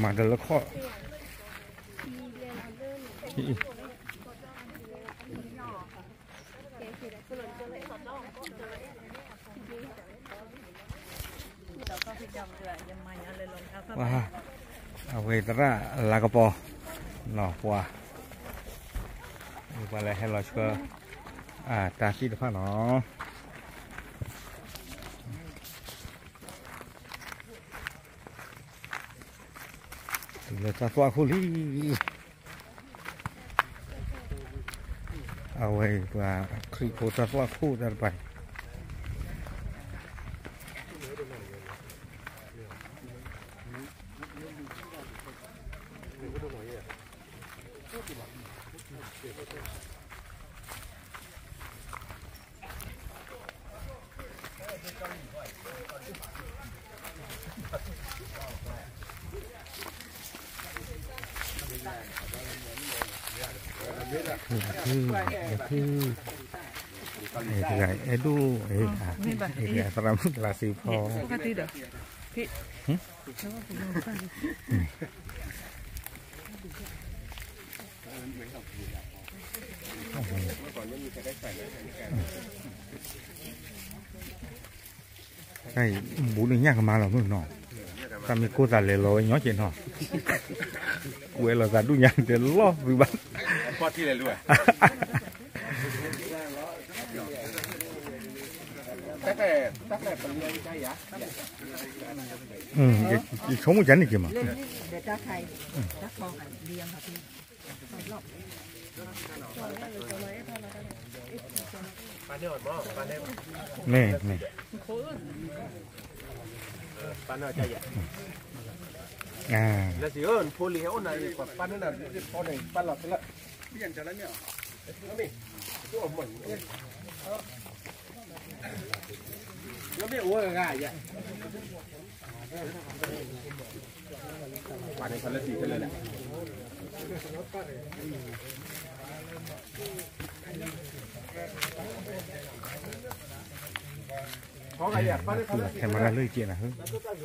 မၤတၢ်လၢခီၣ် ဝါ, အဝဲသရၣ်လါကပီၤ, ပှၤ, ပှၤလၢဟဲလီၤဆှၢ အတၢ်သ့ၣ်တဖၣ်နီၤ. တုၤလၢတၢ်သွၣ်ခိၣ်လံ, အဝဲပှၤခရံာ်ဖိတၢ်သွၣ်ခိၣ်တၢ်တဖၣ်န့ၣ် တဂၤအဲၣ်ဒိၣ်, သရၣ်မုၣ်ကျါစ့ဖီ, ဘူးန့ၣ်ညၣ်ကမါလီၤမုၢ်နီၤ, တၢ်မ့ၢ်ကိၢ်သးလဲၤလီၤဝဲညီက့ၤနီၤ, ကွဲးလီၤသးဒူၣ်ညါတဲလီၤသုဘၣ်. ယဆိကမိၣ်ကန့ၣ်က့ၤမး. မ့ၢ်, မ့ၢ်, ထဲမၤလၢလၢကဲနၤဟၢ, လၢကလီၤ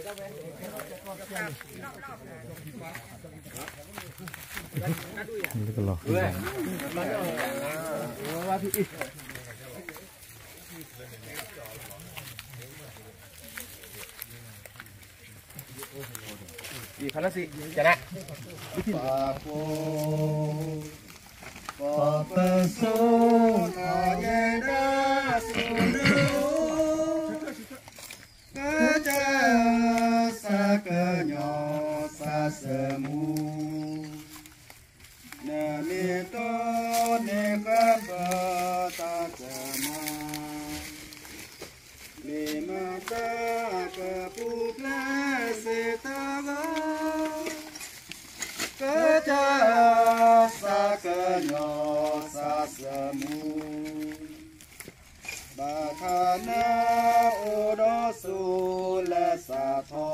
ဃံ, ပပစိၤထီၣ်ယဲဒၣ်စိၤဒု, ကစၢ်ယွၤသးကညီၤသးသမူ, နမ့ၢ်တိၢ်န့ၢ်ဃာ်ပတၢ်ကမၣ် မ့ၢ်မတၤကပူၤဖျဲးစ့ၢ်တဂၤ, ကစၢ်ယွၤသးကညီၤသးသမူ, ဘၣ်ဆၣ်နအိၣ်ဒီးစိၤလၢသးထီ,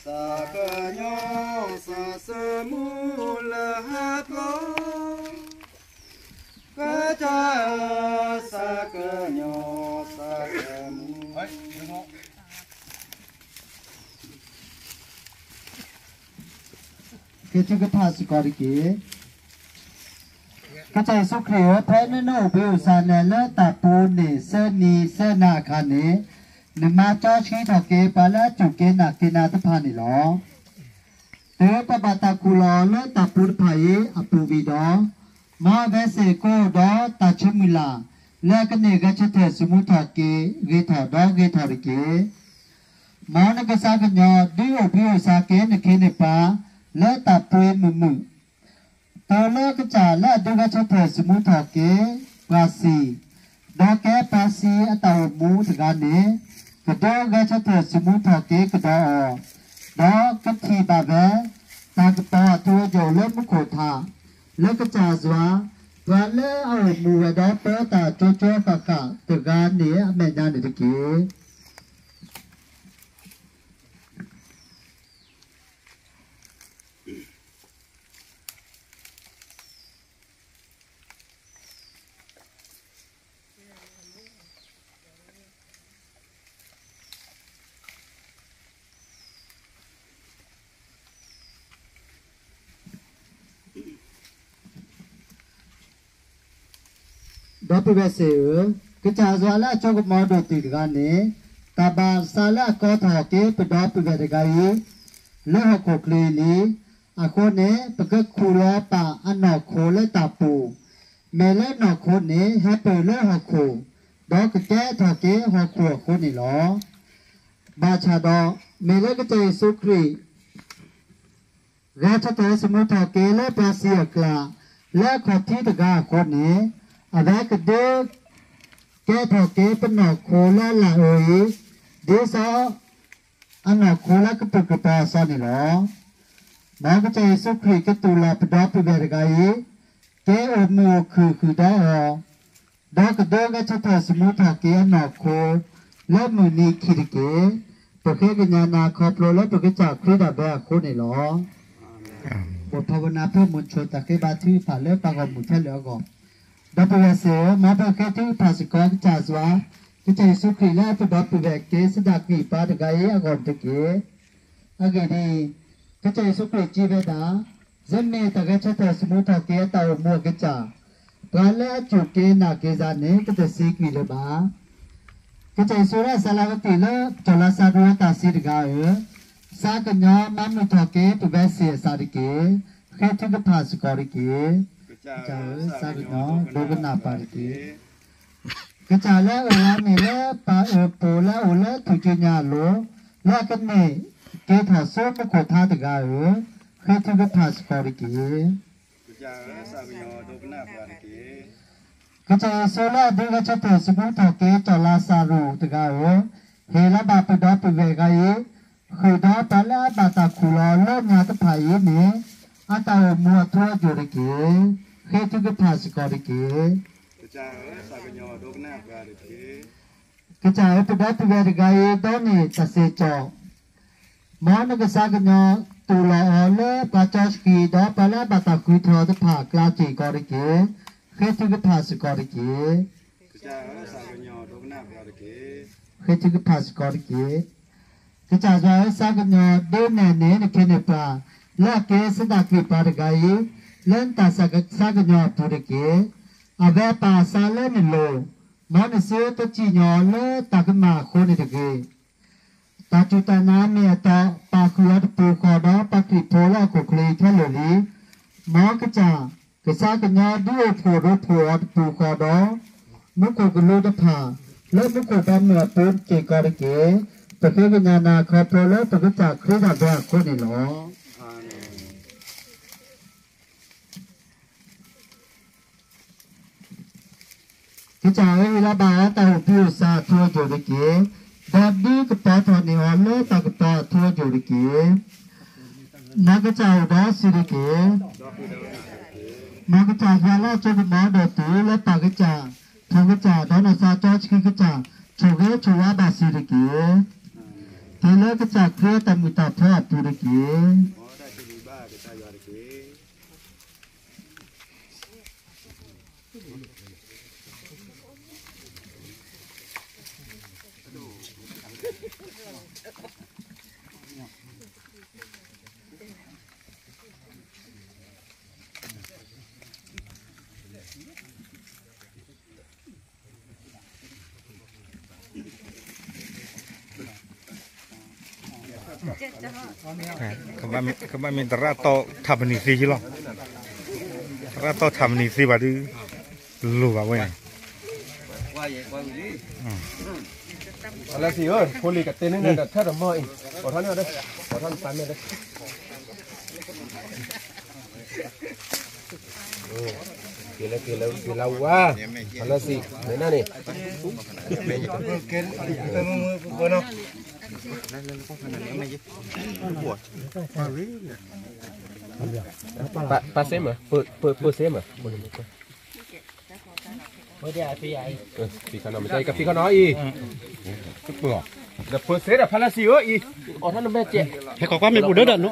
သးကညီၤသးသမူလၢဟးဖျိး, ကစၢ်ယွၤသးကညီၤသးသမူ. ကစၢ်ယ့ၣ်ၡူးခရံာ်ဧၢ, ဖဲနအိၣ်ဘှံးအိၣ်စၢ်န့ၣ် လၢတၢ်ပူၤန့ၣ် သၢနံၤသၢနၤအခါန့ၣ်, နမၤစီဆှံထီၣ်က့ၤ ပှၤလၢအစူၢ်က့ၤနာ်က့ၤနၤတဖၣ်န့ၣ်လီၤ. တုၤပဘၣ်တၢ်ခူၣ်လီၤလၢတၢ်ပူၤတဖၣ်အံၤအပူၤဝံၤဒီး, မၤဝဲစ့ၢ်ကီးဒီးတၢ်ဆၢမုၢ်လၢ်, လၢအကန့ၢ်ဂဲၤဆၢထၢၣ်သမူထီၣ်က့ၤ ဂ့ၤထီၣ်ဒီးဂ့ၤထီၣ်တက့ၢ်. မ်နကစၢ်ကညီၤ ဒုးအိၣ်ဘှံးအိၣ်စၢ်က့ၤနခ့နပှၤ လၢတၢ်ပှ့ၤမုာ်မုာ်, ပှၤလၢကစၢ်လၢအဒုးဂဲၤဆၢထၢၣ်သမူထီၣ်က့ၤ ပှၤစံၣ်, ဒီးကဲပှၤစံၣ်အတၢ်အိၣ်မူတဂၤန့ၣ်, ကဒုးဂဲၤဆၢထၢၣ်သမူထီၣ်က့ၤကဒီးအီၤ, ဒီးကထံၣ်ဘၣ်ဝဲ တၢ်ကပီၤအထူအယိာ်လၢမူခိၣ်ထး, လၢကစၢ်ယွၤ, ပှၤလၢအအိၣ်မူဝဲဒီးပၢတၢ်ကၠိကၠိဃၣ်ဃၣ်တဂၤန့ၣ်အမဲာ်ညါန့ၣ်တက့ၢ်. မ့ၢ်, ဒီပုၢ်ဝဲၢ်သ့ၣ်ဧၢ, ကစၢ်ယွၤလၢအဆိကမိၣ်ဒိၣ်တုာ်တဂၤန့ၣ်, တၢ်ဘၣ်ဆၣ်လၢအကိးထီၣ်က့ၤပဒီပုၢ်ဝဲၢ်တဂၤအံၤ လၢဟီၣ်ခိၣ်ချၢအံၤလံ. အဃိန့ၣ် ပကခူၣ်လီၤပာ်အနီၢ်ခိလၢတၢ်ပူၤ, မ့ၢ်လၢနီၢ်ခိန့ၣ်ဟဲပၢၢ်လၢဟီၣ်ခိၣ်, ဒီးကကဲထီၣ်က့ၤဟီၣ်ခိၣ်အဃိန့ၣ်လီၤ. ဘၣ်ဆၣ်ဒီး မ့ၢ်လၢကစၢ်ယ့ၣ်ၡူးခရံာ် ဂဲၤဆၢထၢၣ်သမူထီၣ်က့ၤလၢပှၤစံးအကျါ လၢအခီၣ်ထံးတဂၤအဃိန့ၣ်, အဝဲကဒုးကဲထီၣ်က့ၤပနီၢ်ခိလၢအလၢအအၢအံၤ, ဒ်သိးအနီၢ်ခိလၢကပုာ်ကပၤအသိးန့ၣ်လီၤ. မ်ကစၢ်ယ့ၣ်ၡူးခရံာ်ကတူၢ်လိာ်ပဒီပုၢ်ဝဲၢ်တဂၤအံၤ, က့ၤအိၣ်မုာ်အိၣ်ခုၣ်ဃုာ်ဒီးအီၤ, ဒီးကဒုးဂဲၤဆၢထၢၣ်သမူထီၣ်က့ၤအနီၢ်ခိ လၢမုၢ်နံၤခံတက့ၢ်. ပဃ့ကညးနၤခီဖျိလၢပကစၢ်ခရံာ်တၢ်ဘဲအဃိန့ၣ်လီၤ. ဘိၣ်ထီၣ်ဝဲနၤဖုမုၢ်ဆိၣ်တၢ်ဃ့ဘါထုကဖၣ်လၢပှၤဂီၢ်မုၢ်ခဲလၢာ်အဂီၢ်, ဒီပုၢ်ဝဲၢ်သ့ၣ်ဧၢ, မ်ပဃ့ထုကဖၣ်စ့ၢ်ကီးကစၢ်ယွၤ, ကစၢ်ယ့ၣ်ၡူးခရံာ်လၢပဒီပုၢ်ဝဲၢ်က့ၤဆဒၣ်ကွံာ်ပှၤတဂၤအံၤအဂီၢ်တက့ၢ်. အဂ့ၢ်ဒ်အံၤ, ကစၢ်ယ့ၣ်ၡူးခရံာ်စံးဝဲဒၣ်, ယမ့ၢ်တၢ်ဂဲၤဆၢထၢၣ်သမူထီၣ်က့ၤအတၢ်အိၣ်မူအကစၢ်, ပှၤလၢအစူၢ်က့ၤနာ်က့ၤယၤန့ၣ် ကတသံကွံာ်လၢၤဘၣ်. ကစၢ်ယ့ၣ်ၡူးလၢအစးလၢကတံာ်လၢ စီၤလၤစၤရူးအတၢ်စံးတဂၤဧၢ, စံးကညီၤမၤမုာ်ထီၣ်က့ၤပဝဲသ့ၣ်အသးတက့ၢ်. ဃ့ထုကဖၣ်စ့ၢ်ကီးတက့ၢ်. ကစၢ်ဧၢ, စံးကညီၤဒိကနၣ်ပှၤတက့ၢ်. ကစၢ်လၢအအိၣ်လီၤန့ၣ်လၢပၢ်အၢၣ်ပူၤလၢအအိၣ်လၢထူၣ်စုညါအလိၤ, လၢအကန့ၢ်က့ၤထီၣ်ဆူမူခိၣ်ထါတဂၤဧၢ, ဃ့ထုကဖၣ်စ့ၢ်ကီးတက့ၢ်. ကစၢ်ယ့ၣ်ၡူးလၢအဒုးဂဲၤဆၢထၢၣ်သမူထီၣ်က့ၤစီၤလၤစၤရူးတဂၤဧၢ, ဟ့ၣ်လီၤဘၣ်ပဒီပုၢ်ဝဲၢ်တဂၤအံၤ, ဃုာ်ဒီးပှၤလၢအဘၣ်တၢ်ခူၣ်လီၤလၢညါတဖၣ်အံၤန့ၣ်, အတၢ်အိၣ်မူအထူအယိာ်တက့ၢ်. ဃ့ထုကဖၣ်စ့ၢ်ကီးတက့ၢ်. ကစၢ်ဧၢ, ပဒီပုၢ်ဝဲၢ်တဂၤအံၤ ဒိးန့ၢ်တၢ်စံၣ်စိၤ, မ်နကစံးကညီၤတူၢ်လိာ်အီၤလၢပှၤစီဆှံဒီးပှၤလၢအဘၣ်တၢ်ဃုထၢအီၤတဖၣ်အကျါစ့ၢ်ကီးတက့ၢ်. ဃ့ထုကဖၣ်စ့ၢ်ကီးတက့ၢ်. ဃ့ထုကဖၣ်စ့ၢ်ကီးတက့ၢ်. ကစၢ်ယွၤဧၢ, စံးကညီၤဒုးနဲၣ်န့ၢ်နခ့န့ၢ်ပှၤ လၢအက့ၤဆဒၣ်ကွံာ်ပှၤတဂၤအံၤ, လၢနတၢ်စံးကညီၤအပူၤတက့ၢ်. အဝဲပာ်အသးလၢနလိၤ, မ်နစံးတစံၣ်ညီၣ်အီၤလၢတၢ်ကမၣ်အဃိန့ၣ်တဂ့ၤ. တၢ်စူၢ်တၢ်နာ်မ့ၢ်အတီ, ပာ်ဃုာ်အီၤတပူၤဃီဒီးပာ်ခရံာ်ဖိလၢဟီၣ်ခိၣ်ချၢအံၤခဲလၢာ်လံ. မ်ကစၢ်ကစံးကညီၤဒုးအိၣ်ဖှိၣ်ရိဖှိၣ်အီၤတပူၤဃီဒီး မူခိၣ်ကလူးတဖၣ် လၢမူခိၣ်ဘီမုၢ်အပူၤစ့ၢ်ကီးတက့ၢ်. ပဃ့ကညးနၤခီဖျိလၢပကစၢ်ခရံာ်တၢ်ဘဲအဃိန့ၣ်လီၤ. ကစၢ်ဧၢ, ဟ့ၣ်လီၤဘၣ်အီၤတၢ်အိၣ်ဘှံးအိၣ်သါအထူအယိာ်တက့ၢ်. ဒီးဒုးကပီၤထီၣ်န့ၢ်အီၤလၢတၢ်ကပီၤအထူအယိာ်တက့ၢ်. မ်ကစၢ်အိၣ်ဒီးစံးတက့ၢ်. မ်ကစၢ်ယွၤလၢအစိကမီၤဒိၣ်တုာ်လၢပၢ်ကစၢ်, ထိၣ်ကစၢ်, ဒီးနီၢ်သးစီဆှံကစၢ်, ဆိၣ်ဂ့ၤဆိၣ်ဝါဘၣ်စံးတက့ၢ်. တုၤလၢကစၢ်ခရံာ်အတၢ်မုာ်တၢ်ဖျဲးအပူၤတက့ၢ်. ကဘၣ်မ့ၢ်သရၣ်တီထးပနံာ်သ့ယလီၤ. သရၣ်တီထးပနံာ်သ့ဘၣ်ဒုး လိၣ်ဘၣ်ဝဲန့ၣ်. ဖါလါစံဧၢ, ဖိလံၤကတဲန့ၢ်နၤဒီးထၢၣ်တမီၢ်အံၤ, ပိာ်ထီၣ်န့ၢ်အီၤဒီး, ပိာ်ထီၣ်နသးမဲာ်ဒီး, က့ၤလၢက့ၤလၢက့ၤလၢဝါ, ဖါလါစံ, မ့ၢ်နၤန့ၣ် ပာ်စ့မး, ပာ်စ့မး, ဖံခီနီၤ, မ့ၢ်ကဖံခီနီၤအံၤ, ဒီးပၢၢ်စ့ဒီးဖါလါစံဧၢအံၤ, အိးထီၣ်နမဲာ်ကဲး, ဟဲကွၢ်ကွၢ်မ့ၢ်ပူၤဒၢဒီးနအိၣ်, န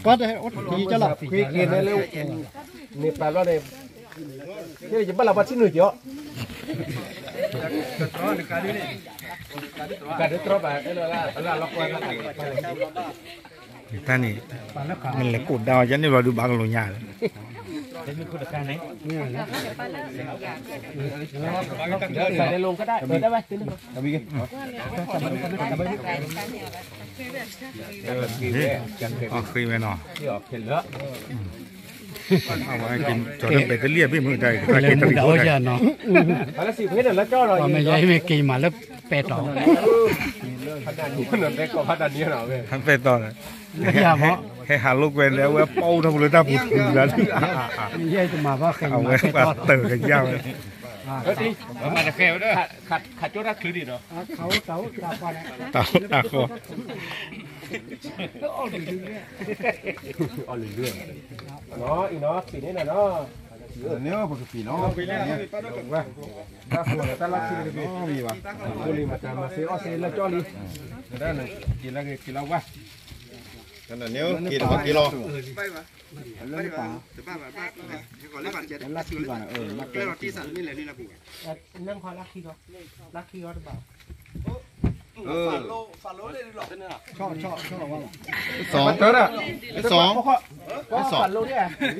ကွၢ်တဟဲအိၣ်တဖံကလီၤ, ဖံက့ၤနဲလၢ န့ၣ်ပာ်ဘျီန့ၣ်, ယဘၣ်လၢပှၤထံၣ်နုာ်က့ၤအီၤ, ကဒုးတြီဘၣ်, လၢလီၤကွၢ်, တၢ်န့ၣ်, နလဲၤကိးဒါအီၤယၤန့ၣ်ဘျီဒုးဘၣ်ကလိာ်ညါလီၤ. မ့ၢ်လၢ လၢ လၢ လၢ အဃ့ဝဲနီၤ, အဝဲက့ၤ ကၠီၤလၢပဲတလံၣ်အဘ့ၣ်မုၢ်တၢ်အံၤ ကသးက့ၤတရံးဖိတၢ်အံၤ, ပှၤမ့ၢ်ယဲအံၤမ့ၢ်က့ၤမးလၢပဲတီၤ, ပဲတီၤ, ဟဲဟးလိာ်ကွဲလၢအဝဲပီၣ်ထီၣ်ဖိလၢတၢ်ပူၤထူလၢ ယဲတမၤဘၣ်ဃဲ အဝဲပှၤတၢၢ်ကယၢ်ဝဲ, ခးကၠိတၢ်ချုးဒံးနီၤ, တၢ်ဃီ အီၣ်လံလံ, အံၤနီၤ ဖံးန့ၣ်နီၤ, န့ၣ်ပကဖံးနီၤ, တၢ်လီၢ်ခံလၢကဘ့ၣ်, ဖိလံၤမတၤမၤစ့အီၣ်စ့လၢကၠီလံ, က့ၤလၢက့ၤလၢဝါ, က့ၤလီၤ, လၢခံဘၣ်, လၢခံအီၤတဘၣ်, စီ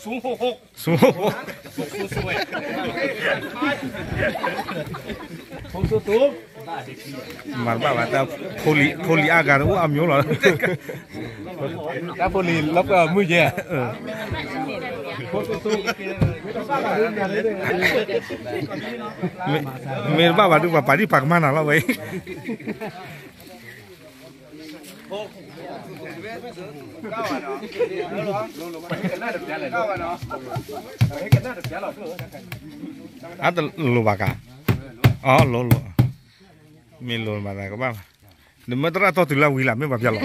ၤ, စီၤ, စီၤ, မၤတဘၣ်ဘၣ်, ဖိလံၤအါဂၤတအိၣ်အါမံၤလီၤ, တၢ်ဖိလံၤလီၤကွၢ်မုၢ်ယဲ, မ့ၢ်တဘၣ်ဘၣ်ဒုး ပှၤပာ်ဒံၣ်ပာ်ကမၣ်နၤလီၤဝဲအံၤ အတလိၤဘၣ်ကါ, အလိၤလိၤ, မ့ၢ်လိၤဘၣ်သးကဘၣ်, နမ့ၢ်သရၣ်တီၢ်တုၤလၢဝံၤလၢ် မ့ၢ်ပှၤပျဲလီၤ,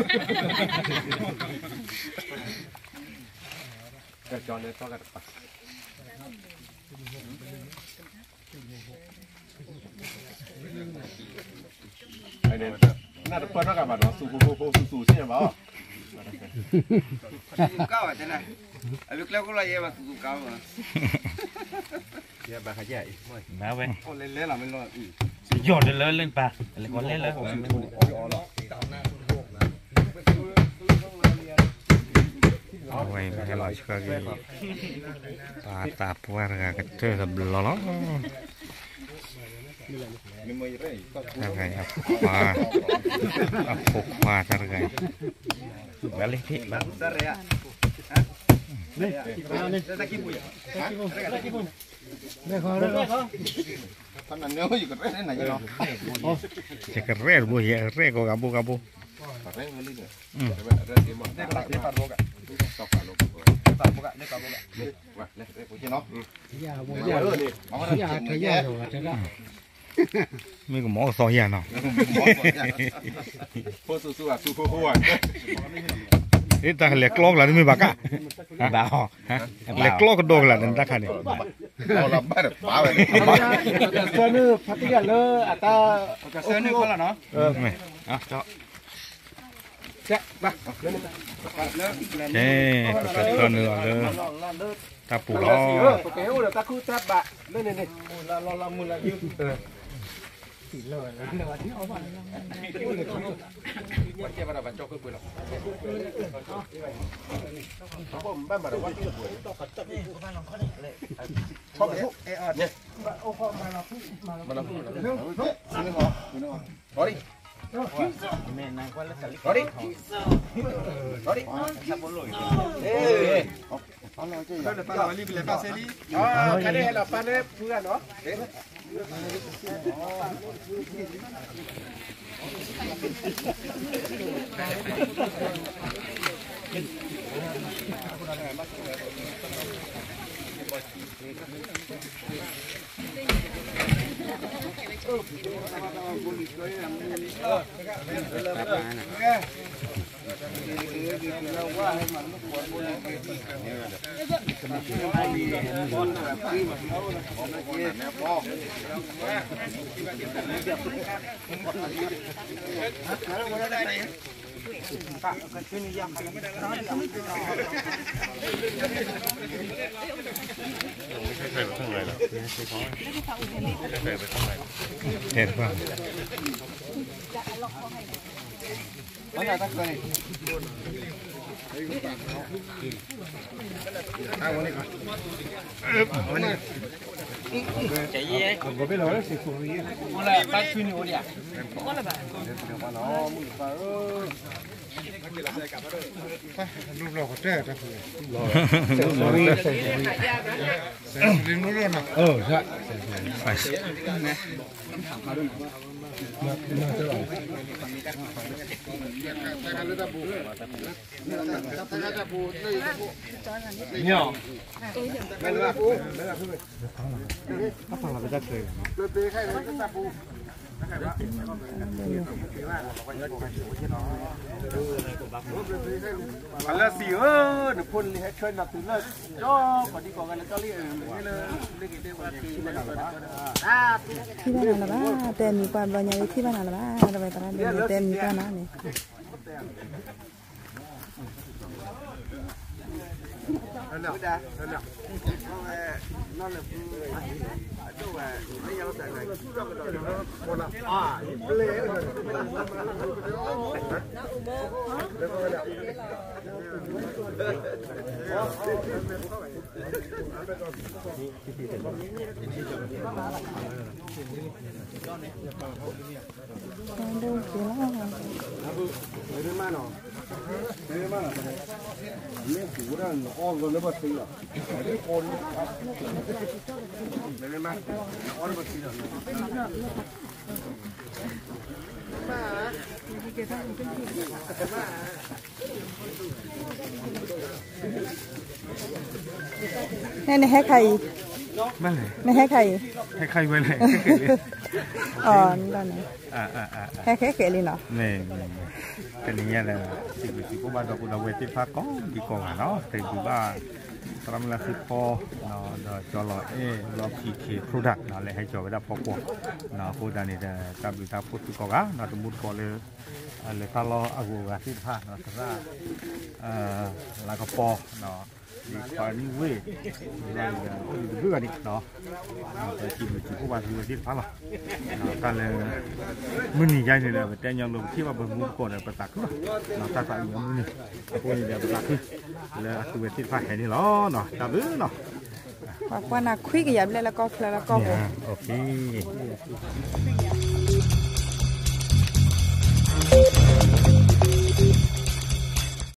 နၢ်တပၢၢ်ထီၣ်ကးဘၣ်ဒီး သူၣ်ဖိဖိ သူၣ်သူၣ်ဆ့ၣ်ဘၣ်အီၤ, သူၣ်ကါဘၣ်တဲနၤ, အဝဲကျဲခိၣ်လီၤယဲဘၣ်သူၣ်သူၣ်ကါဘၣ်, ယဲဘၣ်ခါယဲအံၤ, နဝဲ, လဲၤလဲၤလီၤမ့ၢ်လီၤ, ယီၢ်တလၢလၢပၢ်, လဲၤလဲၤလၢ အဝဲဟဲလီၤဆှၢက့ၤ ပှၤသးပှၢ်တဂၤကတၢၢ်တဘျီလီၤ. တၢ်တဂၤအံၤ အဖိခွါ, အဖိခွါတၢ်တဂၤအံၤ, ဘၣ်လံ, ဘၣ်, ယကရဲၣ်တဘိ ယကရဲၣ်ကီးကဘိကဘိ, မ့ၢ်ကမီၤကသီယၤနီၤ, တၢ်လဲၤကျီကလၤတမ့ၢ်ဘၣ်ကါ, လဲၤကျီကဒီးကလၤန့ၣ်တၢ်ခါန့ၣ်, ကစၢၢ်န့ၣ်ဖါတံၢ်ဂၤလၢအတၢ်, ကစၢၢ်န့ၣ်ခီလီၤနီၤ, ကဲ, ပကထၢနုာ်အီၤလၢ တၢ်ပူၤလီၤ. ပကဟဲအိၣ်ဒီးတၢ်ခုၣ်တၢ်ဘးလၢန့ၣ်န့ၣ်, လၢစံးဧၢ, နဖိနလံၤဟဲဆှၢနၤတုၤလၢ ကီၢ်ဒံကီၢ်ဂၤလၢကီၢ်လံ, ထံၣ်ဘၣ်နၤလၢၤဘၣ်, တဲမံၤပှၢ်ဘျီညါလၢထံၣ်ဘၣ်နၤလၢၤဘၣ်, တဝဲသရၣ်ဒ်န့ၣ် တဲမံၤပှၢ်နၤန့ၣ် နဟဲခါအံၤ, နဟဲခါအံၤ, ဟဲခါအံၤဝဲလဲၣ်, အီၤ, ဟဲခဲကဲးလံနီၤ, တနံၤညါဒီး စံးဘျုးစံးဖှိၣ်ဘၣ်ဒီပုၢ်ဒီဝဲၢ်သ့ၣ်တဖၣ် ကိးဒံကိးဂၤနီၤ, စံးဘျုးဘၣ် သရၣ်မုၣ်လၢသုဖီ ဒီးကၠီလီၤအဲၣ်လီၤ ပံၤခ့ product နီၤ လၢဟဲကၠီၤဝဲဒၣ်ဖီကွီၢ်, အဃိသတးန့ၣ်ဒီး တၢ်ဘျုးတၢ်ဖှိၣ်သုကိးဂၤနီၤ, တမူတကိးလၢ လၢတၢ်လီၢ်အဂုၤအဂၤသ့ၣ်တဖၣ်နီၤ, သရၣ် လၤကပီၤ လံၤခွါနံၣ်ဝ့ၢ် လၢတဘျုးဂၤန့ၣ်နီၤ, ပစံးဘျုးစံးဖှိၣ်ဘၣ်သုဝဲသ့ၣ်တဖၣ်လီၤ, တၢ်လၢ မုၢ်နံၤယါန့ၣ်ဒီး ပတဲညီလိာ်ပထံၣ်ဘၣ်ပမူတကိးဒီးပသးခုလီၤ, တၢ်သးအုးအမုၢ်နံၤ, အဃိန့ၣ်ဒီး ပသးခု လၢအသုဝဲသ့ၣ်တဖၣ်ဟဲန့ၣ်လီၤ, တၢ်ဘျုးလီၤ, ပှၤကွၢ်နၤခွံကယၤဘျဲၣ်လၢကီၢ်ချၢလၢကီၢ်ပူၤ,